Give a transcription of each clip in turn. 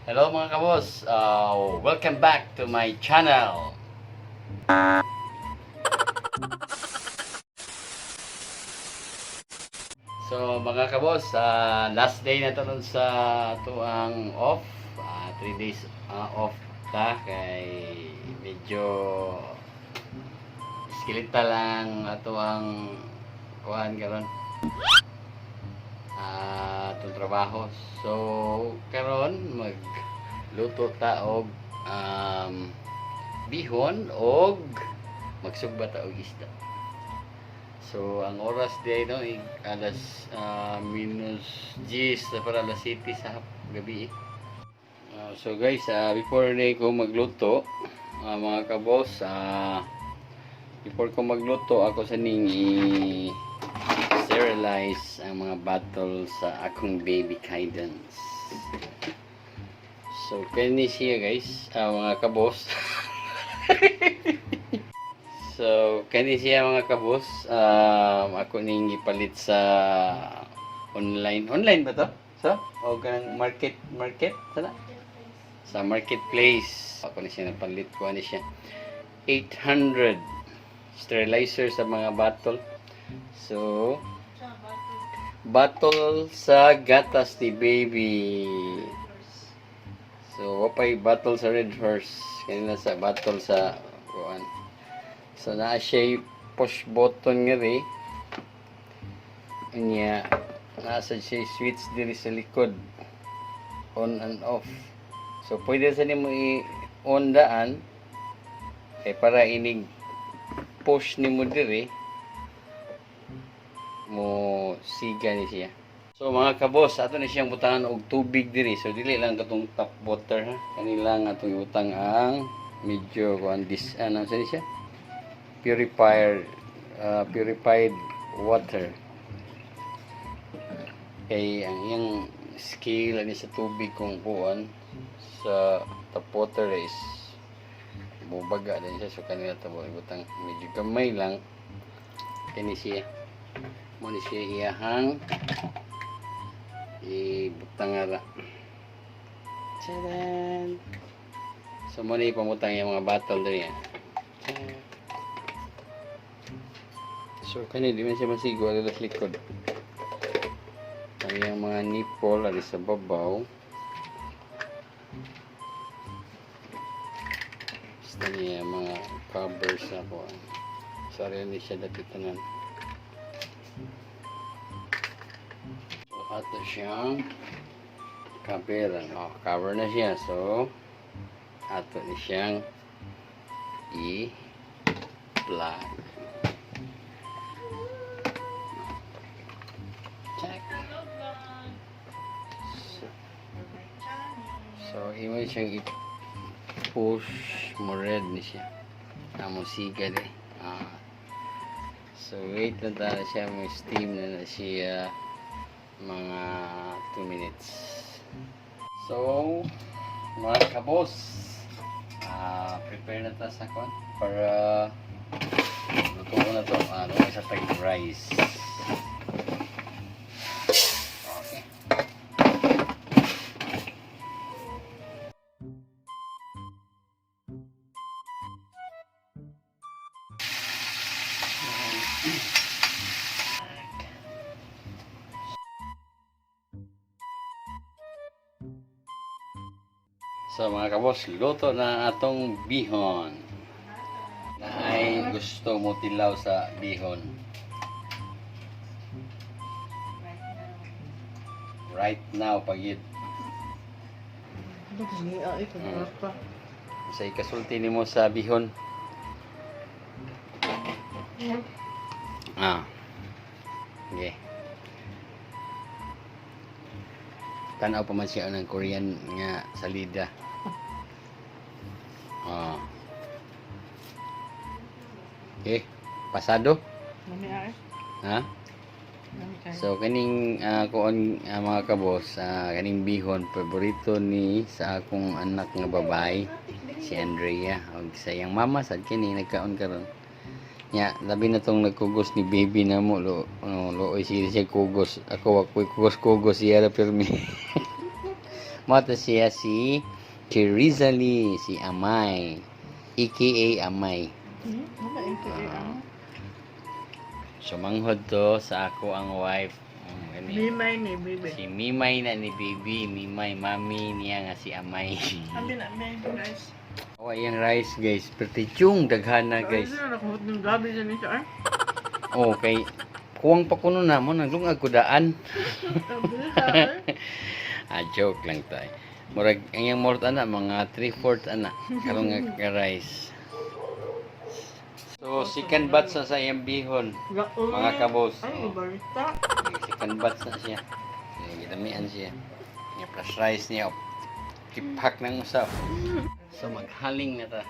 Hello, mga kabos, welcome back to my channel. So mga kabos, last day na to nun sa tuang off. 3 days off ta kay medyo skeletal lang ato ang kuan karon. Atong trabaho. So karon magluto ta og bihon og magsugba ta og isda. So ang oras di no alas minus 10 na para alas 7 sa gabi. So guys, before day ko magluto, mga kabos, before ko magluto ako sa ning i-sterilize ang mga bottle sa akong baby Guidance. So kani siya guys, mga kabos. So kani siya, mga kabos, ako ning gipalit sa online. Online ba to? So, o kanang market market sana? Sa marketplace. Ako ni siya napalit ko ani siya. 800 sterilizer sa mga bottle. So, bottle sa gatas ni baby. So, wapay bottle sa Red Horse. Kanina sa bottle sa kuan. So, naa siya push button nga ri. Unya, nasa siya switch diri sa likod. On and off. So, pwede sa nimo i-on daan. Kay para inig push nimo diri mo siga ni siya. So mga kabos, ato ni siyang butangan og tubig diri. So dili lang katong tap water ha. Kanilang atong ibutang ang medyo kuan dis ano sa siya? Purifier purified water. Kay ang iyang scale ani sa tubig kung kuan sa tap water is bubaga din siya, so kanila tabo ibutang medyo gamay lang kini siya mo ni siya iyahang ibutang ara. Tcharan! So mo ni pamutang yung mga bottle diri ah. Tcharan. So kani di man siya masigo ari sa likod. Ang iyang mga nipple ari sa babaw. Basta niya mga covers na po. So ari ni siya dapit tanan. So ato siyang cover. Oh, cover na siya. So ato ni siyang i-plug. Check. So imo siyang i-push mo red ni siya. Amo siga di. Ah. So wait lang tayo siya mo steam na na siya mga 2 minutes. So mga kabos, prepare na ta sa kon para luto ko na to. Ano sa tag rice. Okay. So mga kabos, luto na atong bihon. Na ay gusto mo tilaw sa bihon. Right now pagid. Sa ikasulti nimo sa bihon. Ah. Okay. Tanaw pa man siya ng Korean nga salida. Ah. Okay. Pasado? Ha? So kaning kuon mga kabos, kaning bihon paborito ni sa akong anak nga babae si Andrea og sa iyang mama sad kini nagkaon karon. Nya labi na tong nagkugos ni baby na mo lo no, looy siya siya kugos. Ako wa ko'y kugos-kugos, siya ra pirmi. Mao to siya si Rizali, si Amay. AKA Amay. Wala AKA ang. So manghod to sa ako ang wife. Gani. Mimay ni baby. Si Mimay na ni baby, Mimay, mami niya nga si Amay. Abi na be, guys. Oh, iyang rice, guys. Pertichung daghan na, guys. Ay, nakuhot ng gabi sa niya ay. Oh, kay kuwang pa kuno na mo naglungag ko daan. Sabi sa ay. Ah, joke lang tay. Murag ang iyang mort ana mga 3/4 ana karon nga ka rice. So second batch na sa iyang bihon, mga kabos. Ay, Oh, barista. second batch na siya. Kaya gidamian siya. Nga plus rice niya. Oh, tipak ng usap. So maghaling na ta.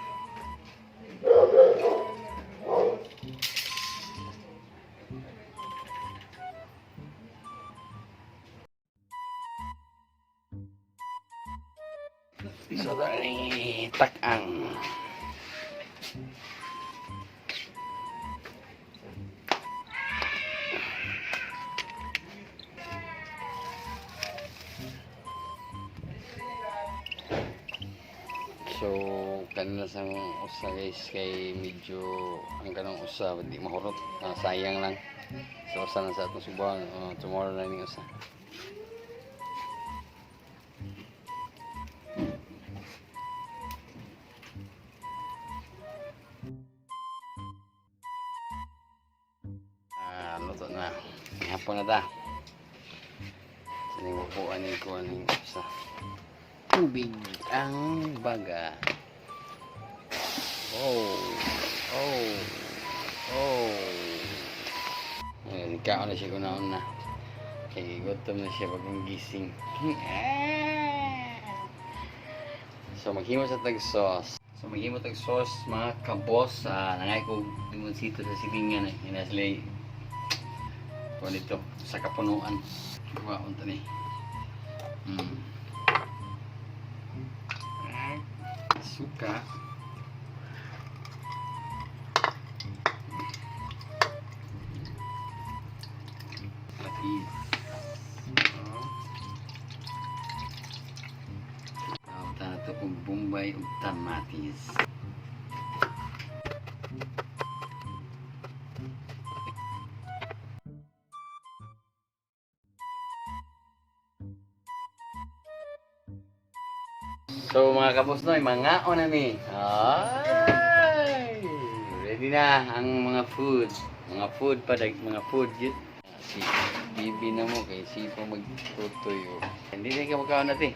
So dali takang. So kanila sang usa, guys, kay medyo ang kanang usa di mahurot. Ah, sayang lang. So usa na sa atong subuan, tomorrow na ning usa. Ah, luto na. Hapon na ta. Sining upuan ni ko aning usa. Tubig ang baga. Oh. Ayan, kaon na siya kunaon na. Kay gutom na siya bagong gising. So maghimo sa tag sauce. So maghimo tag sauce, mga kabos, nangay ko limonsito sa silingan eh. Ina sila kuha dito sa kapunuan. Kuha unta ni. Suka. Patis. Oh. Tawag na ito og bombay ug kamatis. So mga kabosnoy, mga na ni. Ay! Ready na ang mga food. Mga food pa, mga food yun. Si Bibi na mo kay si pa magtutoy. Oh. Hindi na ka magkaon natin.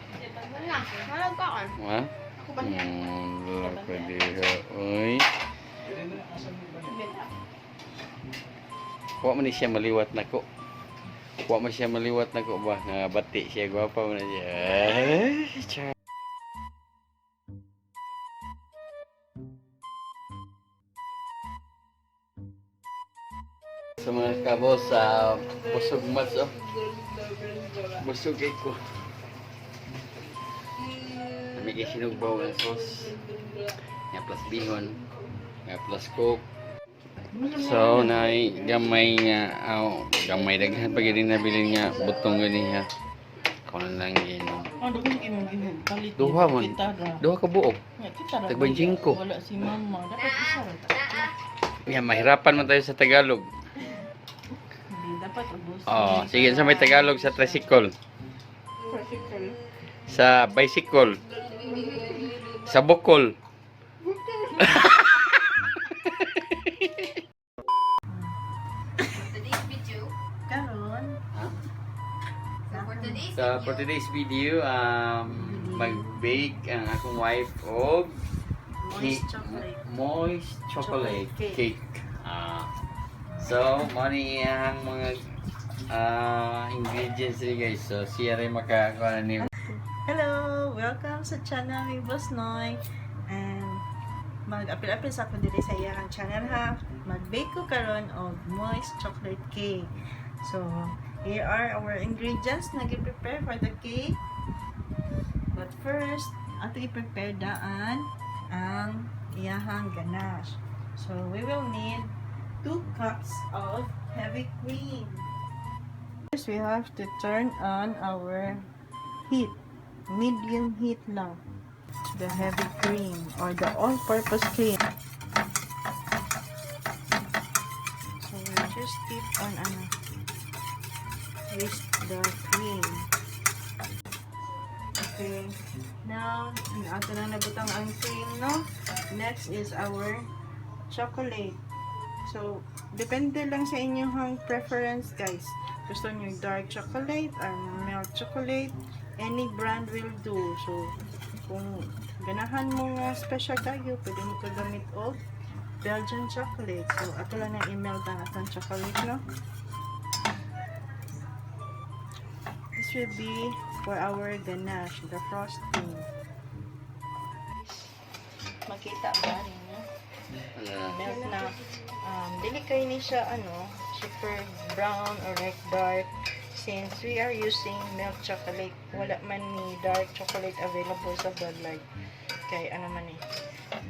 Wala. Wala ka. Ha? Ako ba? Wala ka diha. Uy. Kuha man ni siya maliwat nako. Kuha man siya maliwat nako ba? Nga bati siya, gwapa man na siya. Ay, char. Sa mga kabos, sa busog mats, oh. Busog kay ko. Kami kay sinugbaw ang sauce. Nga plus bihon. Nga plus coke. So, nay gamay nga, aw, gamay daghan pa gid nabilin nga butong gani ha. Ako na lang ginom. Oh, dugong imong imong palit. Duha man. Kita ra. Duha ka buok. Nga, kita ra. Tag 25. Wala si mama. Dapat isa ra ta. Ya, mahirapan man tayo sa Tagalog. Hindi dapat ubos. Oh, sige, sa may Tagalog sa tricycle, Tricycle. sa bicycle, sa bukol. Today's video. Karon, Ha? So for today's So, for today's video, mag-bake ang akong wife og moist chocolate. Moist chocolate Chocolate cake. cake. Ah. So, mao ni ang mga ingredients ni, guys. So, siya rin makakuha ni. Hello! Welcome sa channel ni Boss Noy. And mag-apil-apil sa ako diri sa iyang channel ha. Mag-bake ko karon og moist chocolate cake. So, here are our ingredients na gi-prepare for the cake. But first, ato i-prepare daan ang iyahang ganache. So, we will need 2 cups of heavy cream. First, we have to turn on our heat. Medium heat lang. The heavy cream or the all-purpose cream. So we just keep on ano, whisk the cream. Okay. Now, ato na nabutang ang cream, no? Next is our chocolate. So, depende lang sa inyong preference, guys. Gusto niyo dark chocolate or milk chocolate, any brand will do. So, kung ganahan mo nga special kayo, pwede mo kagamit og Belgian chocolate. So, ato lang nang i-melt ang atong chocolate, no? This will be for our ganache, the frosting. Makita ba ninyo? Ano na? Melt na. Dili kay ni siya ano, super brown or like dark since we are using milk chocolate. Wala man ni dark chocolate available sa Bud Light. Kay ano man eh,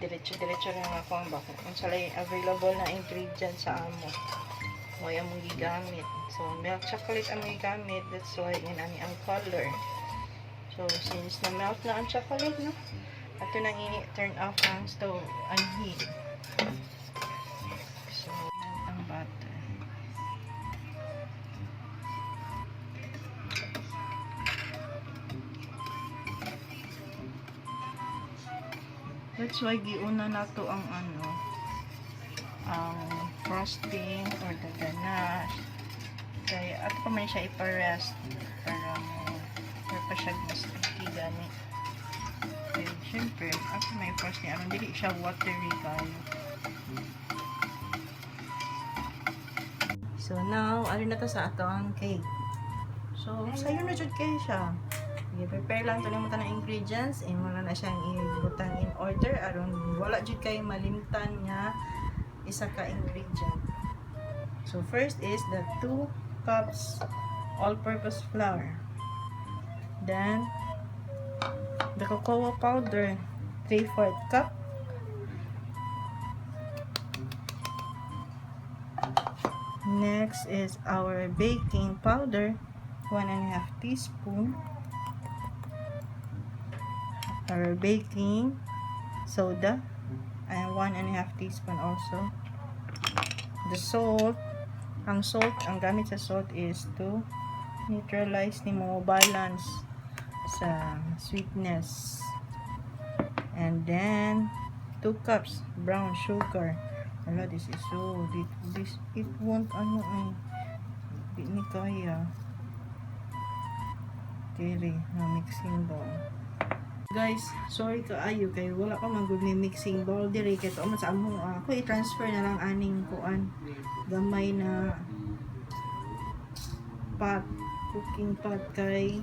diretso-diretso lang ako ang bako. Unsa lay available na ingredient sa amo. Mo among gigamit. So milk chocolate ang gigamit, that's why yun ani ang color. So since na melt na ang chocolate, no? Ato nang i-turn off ang stove, ang heat. So, ang butter. That's why giuna nato ang ano, ang frosting or the ganache. Kaya ato pa man siya ipa-rest para mo para pa siya mas sticky gani. Kaya syempre, ato may frosting aron dili siya watery kayo. So now, ano na to sa ato ang cake. So, sayo na jud kayo siya. I-prepare lang to nimo tanang ingredients, imo na na siyang ibutang in order aron wala jud kay malimtan nga isa ka ingredient. So first is the 2 cups all-purpose flour. Then the cocoa powder, 3/4 cup. Next is our baking powder, 1.5 teaspoon. Our baking soda, and 1.5 teaspoon also. The salt, ang salt, ang gamit sa salt is to neutralize ni mo balance sa sweetness. And then, 2 cups brown sugar. Ala, this is so, this, it won't, ano eh, di ni kaya. Kiri, na mixing bowl. Guys, sorry kaayo kay wala pa man gud may mixing bowl diri kay tuo man sa among ako i-transfer na lang aning kuan gamay na pot, cooking pot kay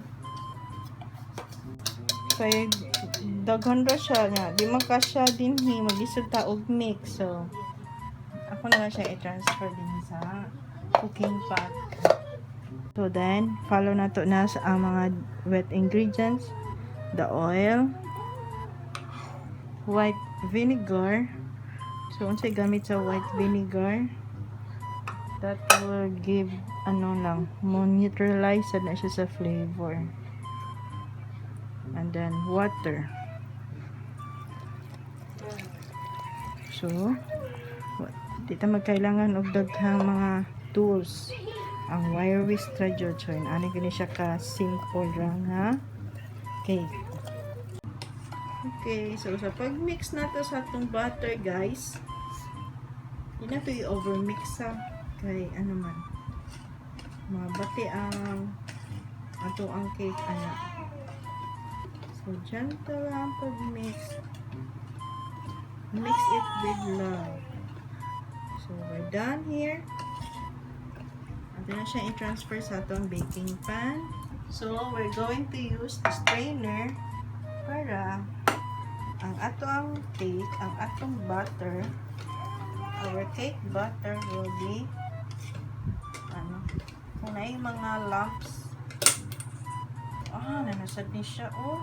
daghan ra siya nga di makasya dinhi, maglisod ta og mix, so ako na lang siya i-transfer din sa cooking pot. So then follow na to na sa ang mga wet ingredients: the oil, white vinegar. So unsay gamit sa white vinegar? That will give ano lang, mo neutralize na siya sa flavor. And then water. So di ta magkailangan og daghang mga tools. Ang wire whisk ra jud. So ani gani siya ka simple ra nga cake. Okay, so sa pag-mix nato sa atong butter, guys, di na to i-overmix sa kay ano man mabati ang ato ang cake ana. So gentle lang pag-mix. Mix it with love. So we're done here. Ato na siya i-transfer sa atong baking pan. So we're going to use the strainer para ang ato ang cake, ang atong butter, our cake butter will be ano, kung naay mga lumps. Ah, nanasad ni siya, oh.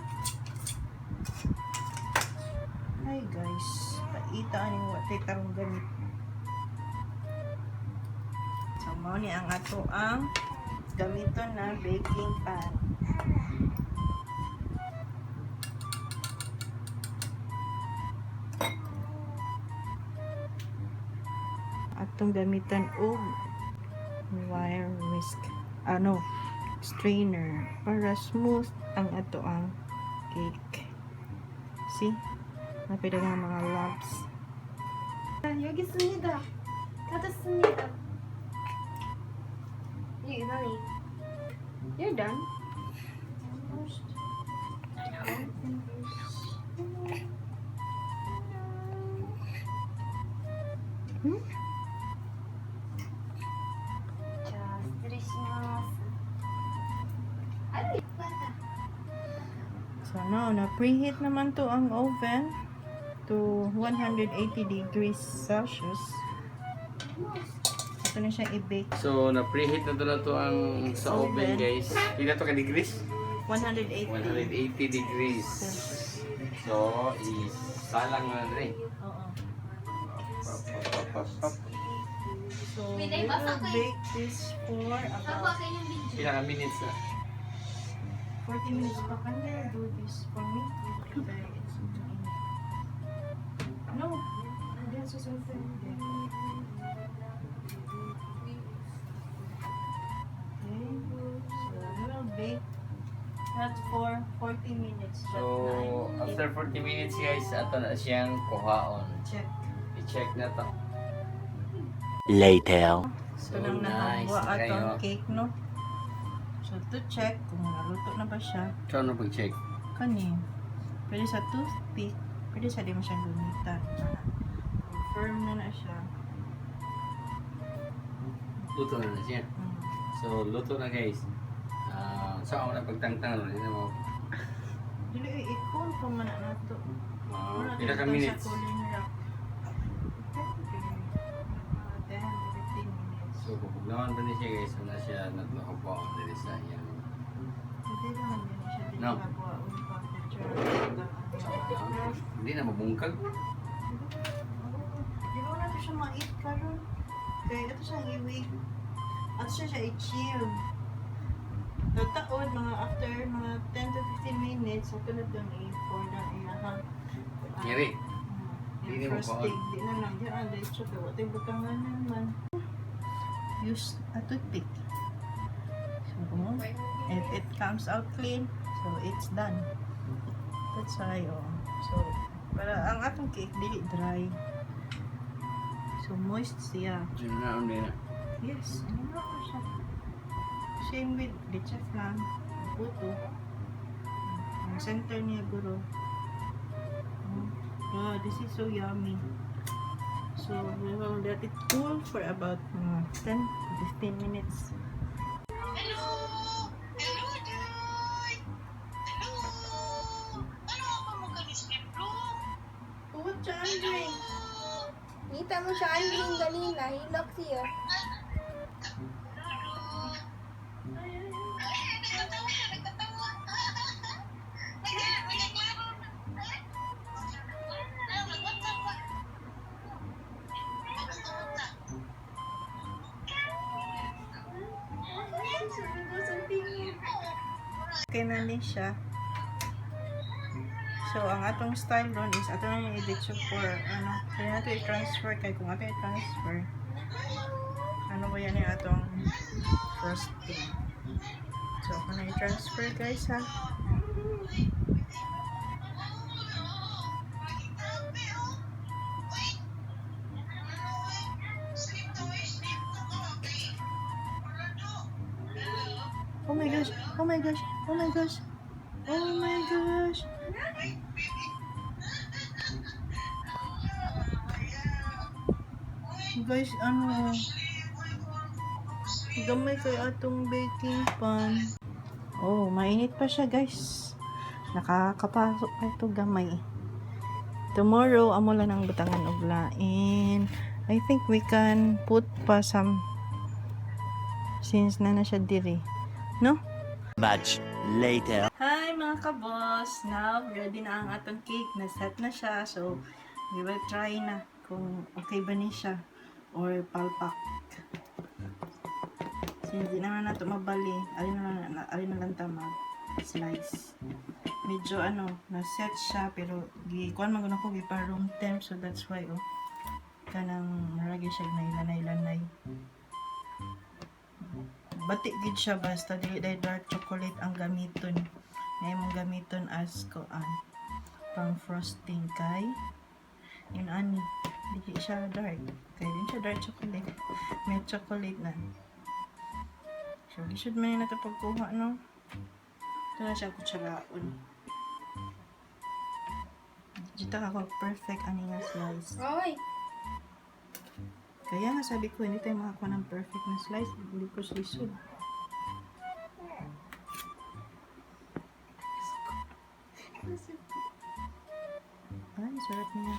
Hi guys, paita aning wa tay tarong gamit. So mao ni ang ato ang gamiton na baking pan. Atong gamitan og wire whisk. Ano, strainer para smooth ang ato ang cake. See? Napila ng mga lumps. 여기 있습니다. 다 됐습니다. You, honey. You're done. Almost. じゃあ失礼します。ある So now, na preheat naman to ang oven to 180 degrees Celsius. Ito na siya i-bake. So, na-preheat na to na to ang sa oven, Oven. Guys. Pila to ka degrees? 180. 180 degrees. So, isalang na rin. Oo. Pop, pop, pop, pop. So, May we naibasa will ko eh. bake this for Tama about kayo yung video. Pila ka minutes na? 40 minutes pa. Can you do this for me? Okay, it's mainit. No, there's something there. Okay, so we will bake that for 40 minutes. But So, after 40 minutes, guys, ato na siyang kuhaon. Check. I-check na to. Later. So, Ito nang nice nakabuha na kayo. atong cake, no? So, to check kung naluto na ba siya, So, ano pag-check? kani, pwede sa toothpick, pwede sa di mo siya gamitan. Confirm na na siya. Luto na na siya. So, luto na, guys. Ah, so, ako na pagtangtang. Ano mo? Dili, i-cool pa man na nato. Ah, Wala pila ka dito sa minutes? cooling rack. Mga 10 to 15 minutes. So, pupugnawan pa ni siya, guys. Ano siya nagkakuha diri sa iyang Hindi naman din siya din No. nakakuha ang temperature. Hindi na mabungkag. Di ba nato siya ma-eat karon? Kaya ito siyang i-wait. Ato siya siya i-chill. Nagtaon, mga after mga 10 to 15 minutes, ato na itong i-pour na iyahang. Ngiri. Di Yung na mo frosting, di na lang. Di na, diretso kay wa tay butanganan man. Use a toothpick. So, if it comes out clean, so it's done. That's why, oh. So, para ang atong cake, dili dry. So, moist siya. Diyan na, hindi na. Yes, ano na ako siya. Same with leche flan, puto. Ang center niya guro. Oh, wow, this is so yummy. So, we will let it cool for about 10 to 15 minutes. Hello! Hello, Joy! Hello! Ano ako mo ka ni Bro? Oh, Andre! Kita mo siya Andrin ganina. Hilok siya. Ay, nagkatawa, nagkatawa. Nagkaklaro na. Ay, mag-WhatsApp pa. Mag-WhatsApp. Okay na din siya. So, ang atong style ron is ato na yung i-ditch for, ano, kaya nato i-transfer kay kung ato i-transfer, ano ba yan yung atong frosting. So, ako na i-transfer, guys, ha. Oh my gosh, oh my gosh, oh my gosh, oh my gosh. Guys, ano, gamay kay atong baking pan. Oh, mainit pa siya, guys. Nakakapasok pa ito gamay. Tomorrow, amo lang ang butangan og lain. I think we can put pa some since na na siya diri. No? Much later. Hi, mga kaboss! Now, ready na ang atong cake. Na-set na siya. So, we will try na kung okay ba ni siya or palpak. So, hindi naman nato mabali. Alin na lang ta mag-slice. Medyo ano, na-set siya pero gi kuan man gud ako gi pa room temp, so that's why, oh. Kanang murag siya nailanay-lanay. Bati gid siya basta dili day dark chocolate ang gamiton. Na imong gamiton as kuan pang frosting kay yun ani dili siya dark kay din siya dark chocolate, may chocolate na. So lisod man na ito pagkuha, no? Ito na siya kutsaraon. Dito ako perfect ani nga slice. Oy! Kaya nga sabi ko, hindi tayo makakuha ng perfect na slice because lisod. Ay, sarap niya.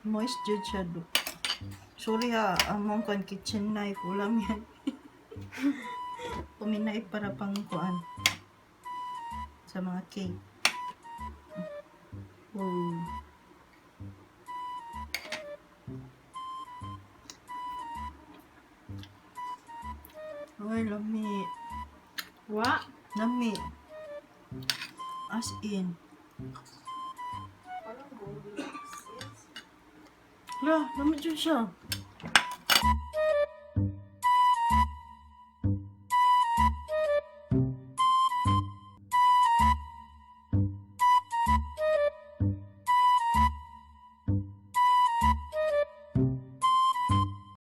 Moist jud siya do. Sorry ha, among kon kitchen knife, ulam yan. Puminay para pang kuan sa mga cake. Oh. Uy, lami. Wa! Lami. As in. Parang Goldilocks. La, lami dyan siya.